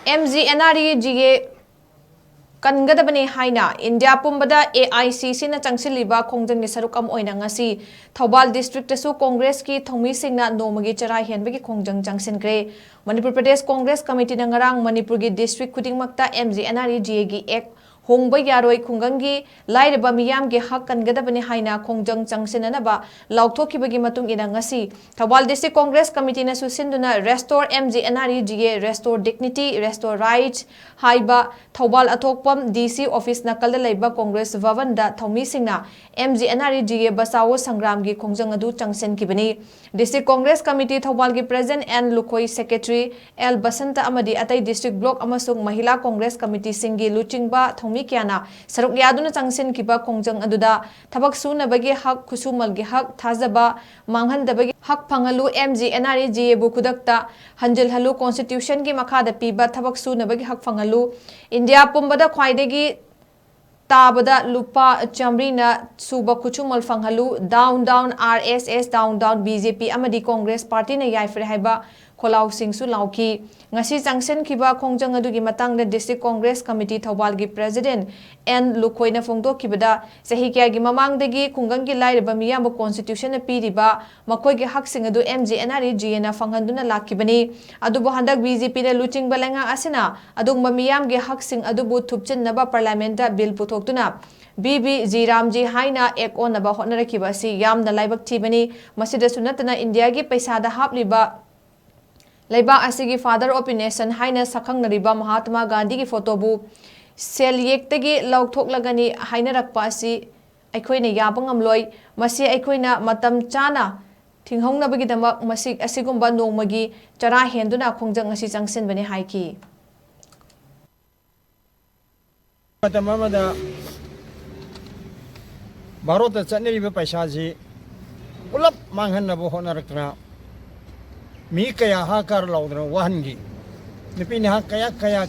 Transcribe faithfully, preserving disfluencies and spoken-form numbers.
M G N R E G A ꯀꯟꯒꯗꯕꯅꯤ ꯍꯥꯏꯅ India ꯄꯨꯝꯕꯗ ꯑꯦ ꯑꯥꯏ ꯁꯤ ꯁꯤꯅ ꯆꯪꯁꯤꯜꯂꯤꯕ ꯈꯣꯡꯖꯪꯒꯤ ꯁꯔꯨꯛ ꯑꯃ ꯑꯣꯏꯅ ꯉꯁꯤ ꯊꯧꯕꯥꯜ ꯗꯤꯁꯇ꯭ꯔꯤꯛꯇꯁꯨ ꯀꯣꯡꯒ꯭ꯔꯦꯁꯀꯤ ꯊꯧꯃꯤꯁꯤꯡꯅ ꯅꯣꯡꯃꯒꯤ ꯆꯔꯥ ꯍꯦꯟꯕꯒꯤ ꯈꯣꯡꯖꯪ ꯆꯪꯁꯤꯟꯈ꯭ꯔꯦ꯫ ꯃꯅꯤꯄꯨꯔ ꯄ꯭ꯔꯗꯦꯁ ꯀꯣꯡꯒ꯭ꯔꯦꯁ ꯀꯃꯤꯇꯤꯅ ꯉꯔꯥꯡ ꯃꯅꯤꯄꯨꯔꯒꯤ ꯗꯤꯁꯇ꯭ꯔꯤꯛ ꯈꯨꯗꯤꯡꯃꯛꯇ M G N R E G ꯑꯦꯒꯤ ꯑꯦꯛ ꯍꯣꯡꯕ ꯌꯥꯔꯣꯏ, ꯈꯨꯡꯒꯪꯒꯤ ꯂꯥꯏꯔꯕ ꯃꯤꯌꯥꯝꯒꯤ ꯍꯛ ꯀꯟꯒꯗꯕꯅꯤ ꯍꯥꯏꯅ ꯈꯣꯡꯖꯪ ꯆꯪꯁꯤꯟꯅꯅꯕ ꯂꯥꯎꯊꯣꯛꯈꯤꯕꯒꯤ ꯃꯇꯨꯡ ꯏꯟꯅ ꯉꯁꯤ ꯊꯧꯕꯥꯜ ꯗꯤꯁꯇ꯭ꯔꯤꯛ ꯀꯣꯡꯒ꯭ꯔꯦꯁ ꯀꯃꯤꯇꯤꯅꯁꯨ ꯁꯤꯟꯗꯨꯅ Restore M G N R E G A, Restore Dignity, Restore Rights ꯍꯥꯏꯕ ꯊꯧꯕꯥꯜ ꯑꯊꯣꯛꯄꯝ ꯗꯤ ꯁꯤ ꯑꯣꯐꯤꯁ ꯅꯥꯀꯜꯗ ꯂꯩꯕ ꯀꯣꯡꯒ꯭ꯔꯦꯁ ꯚꯕꯟꯗ ꯊꯧꯃꯤꯁꯤꯡꯅ M G N R E G A Bachao ꯁꯪꯒ꯭ꯔꯥꯝꯒꯤ ꯈꯣꯡꯖꯪ ꯑꯗꯨ ꯆꯪꯁꯤꯟꯈꯤꯕꯅꯤ꯫ ꯗꯤꯁꯇ꯭ꯔꯤꯛ ꯀꯣꯡꯒ꯭ꯔꯦꯁ ꯀꯃꯤꯇꯤ ꯊꯧꯕꯥꯜꯒꯤ president N Lukhoi, secretary L Basanta ꯑꯃꯗꯤ ꯑꯇꯩ ꯗꯤꯁꯇ꯭ꯔꯤꯛ ꯕ꯭ꯂꯣꯛ ꯑꯃꯁꯨꯡ ꯃꯍꯤꯂꯥ ꯀꯣꯡꯒ꯭ꯔꯦꯁ ꯀꯃꯤꯇꯤꯁꯤꯡꯒꯤ ꯂꯨꯆꯤꯡꯕ ꯊꯧꯃꯤ ꯀꯌꯥꯅ ꯁꯔꯨꯛ ꯌꯥꯗꯨꯅ ꯆꯪꯁꯤꯟꯈꯤꯕ ꯈꯣꯡꯖꯪ ꯑꯗꯨꯗ ꯊꯕꯛ ꯁꯨꯅꯕꯒꯤ ꯍꯛ, ꯈꯨꯠꯁꯨꯃꯜꯒꯤ ꯍꯛ, ꯊꯥꯖꯕ ꯃꯥꯡꯍꯟꯗꯕꯒꯤ ꯍꯛ ꯐꯪꯍꯜꯂꯨ, M G N R E G ꯑꯦꯕꯨ ꯈꯨꯗꯛꯇ ꯍꯟꯖꯤꯜꯍꯜꯂꯨ, ꯀꯣꯟꯁꯇꯤꯇ꯭ꯌꯨꯁꯟꯒꯤ ꯃꯈꯥꯗ ꯄꯤꯕ ꯊꯕꯛ ꯁꯨꯅꯕꯒꯤ ꯍꯛ ꯐꯪꯍꯜꯂꯨ, ꯏꯟꯗꯤꯌꯥ ꯄꯨꯝꯕꯗ ꯈ꯭ꯋꯥꯏꯗꯒꯤ ꯇꯥꯕꯗ ꯂꯨꯄꯥ ꯆꯥꯃꯔꯤꯅ ꯁꯨꯕ ꯈꯨꯠꯁꯨꯃꯜ ꯐꯪꯍꯜꯂꯨ, Down Down R S S, Down Down B J P ꯑꯃꯗꯤ ꯀꯣꯡꯒ꯭ꯔꯦꯁ ꯄꯥꯔꯇꯤꯅ ꯌꯥꯏꯐꯔꯦ ꯍꯥꯏꯕ ꯈꯣꯜꯂꯥꯎꯁꯤꯡꯁꯨ ꯂꯥꯎꯈꯤ꯫ ꯉꯁꯤ ꯆꯪꯁꯤꯟꯈꯤꯕ ꯈꯣꯡꯖꯪ ꯑꯗꯨꯒꯤ ꯃꯇꯥꯡꯗ ꯗꯤꯁꯇ꯭ꯔꯤꯛ ꯀꯣꯡꯒ꯭ꯔꯦꯁ ꯀꯃꯤꯇꯤ ꯊꯧꯕꯥꯜꯒꯤ ꯄ꯭ꯔꯦꯁꯤꯗꯦꯟꯠ ꯑꯦꯟ ꯂꯨꯈꯣꯏꯅ ꯐꯣꯡꯗꯣꯛꯈꯤꯕꯗ, ꯆꯍꯤ ꯀꯌꯥꯒꯤ ꯃꯃꯥꯡꯗꯒꯤ ꯈꯨꯡꯒꯪꯒꯤ ꯂꯥꯏꯔꯕ ꯃꯤꯌꯥꯝꯕꯨ ꯀꯣꯟꯁꯇꯤꯇ꯭ꯌꯨꯁꯟꯅ ꯄꯤꯔꯤꯕ ꯃꯈꯣꯏꯒꯤ ꯍꯛꯁꯤꯡ ꯑꯗꯨ M G N R E G ꯑꯦꯅ ꯐꯪꯍꯟꯗꯨꯅ ꯂꯥꯛꯈꯤꯕꯅꯤ꯫ ꯑꯗꯨꯕꯨ ꯍꯟꯗꯛ ꯕꯤ ꯖꯦ ꯄꯤꯅ ꯂꯨꯆꯤꯡꯕ ꯂꯩꯉꯥꯛ ꯑꯁꯤꯅ ꯑꯗꯨꯒꯨꯝꯕ ꯃꯤꯌꯥꯝꯒꯤ ꯍꯛꯁꯤꯡ ꯑꯗꯨꯕꯨ ꯊꯨꯞꯆꯤꯟꯅꯕ ꯄꯥꯔꯂꯤꯌꯥꯃꯦꯟꯠꯇ ꯕꯤꯜ ꯄꯨꯊꯣꯛꯇꯨꯅ ꯕꯤ ꯕꯤ ꯖꯤ ꯔꯥꯝꯖꯤ ꯍꯥꯏꯅ ꯑꯦꯛ ꯑꯣꯟꯅꯕ ꯍꯣꯠꯅꯔꯛꯈꯤꯕ ꯑꯁꯤ ꯌꯥꯝꯅ ꯂꯥꯏꯕꯛ ꯊꯤꯕꯅꯤ꯫ ꯃꯁꯤꯗꯁꯨ ꯅꯠꯇꯅ ꯏꯟꯗꯤꯌꯥꯒꯤ ꯄꯩꯁꯥꯗ ꯍꯥꯞꯂꯤꯕ ꯂꯩꯕꯥꯛ ꯑꯁꯤꯒꯤ Father of the Nation ꯍꯥꯏꯅ ꯁꯛꯈꯪꯅꯔꯤꯕ ꯃꯍꯥꯇꯃꯥ ꯒꯥꯟꯙꯤꯒꯤ ꯐꯣꯇꯣꯕꯨ ꯁꯦꯜ ꯌꯦꯛꯇꯒꯤ ꯂꯧꯊꯣꯛꯂꯒꯅꯤ ꯍꯥꯏꯅꯔꯛꯄ ꯑꯁꯤ ꯑꯩꯈꯣꯏꯅ ꯌꯥꯕ ꯉꯝꯂꯣꯏ꯫ ꯃꯁꯤ ꯑꯩꯈꯣꯏꯅ ꯃꯇꯝ ꯆꯥꯅ ꯊꯤꯡꯍꯧꯅꯕꯒꯤꯗꯃꯛ ꯃꯁꯤ, ꯑꯁꯤꯒꯨꯝꯕ ꯅꯣꯡꯃꯒꯤ ꯆꯔꯥ ꯍꯦꯟꯗꯨꯅ ꯈꯣꯡꯖꯪ ꯑꯁꯤ ꯆꯪꯁꯤꯟꯕꯅꯤ ꯍꯥꯏꯈꯤ꯫ ꯃꯇꯝ ꯑꯃꯗ ꯚꯥꯔꯠꯇ ꯆꯠꯅꯔꯤꯕ ꯄꯩꯁꯥꯁꯤ ꯄꯨꯂꯞ ꯃꯥꯡꯍꯟꯅꯕ ꯍꯣꯠꯅꯔꯛꯇꯅ ꯃꯤ ꯀꯌꯥ ꯍꯥꯀꯥꯔ ꯂꯥꯎꯗꯅ ꯋꯥꯍꯟꯈꯤ꯫ ꯅꯨꯄꯤ ꯅꯍꯥ ꯀꯌꯥ ꯀꯌꯥ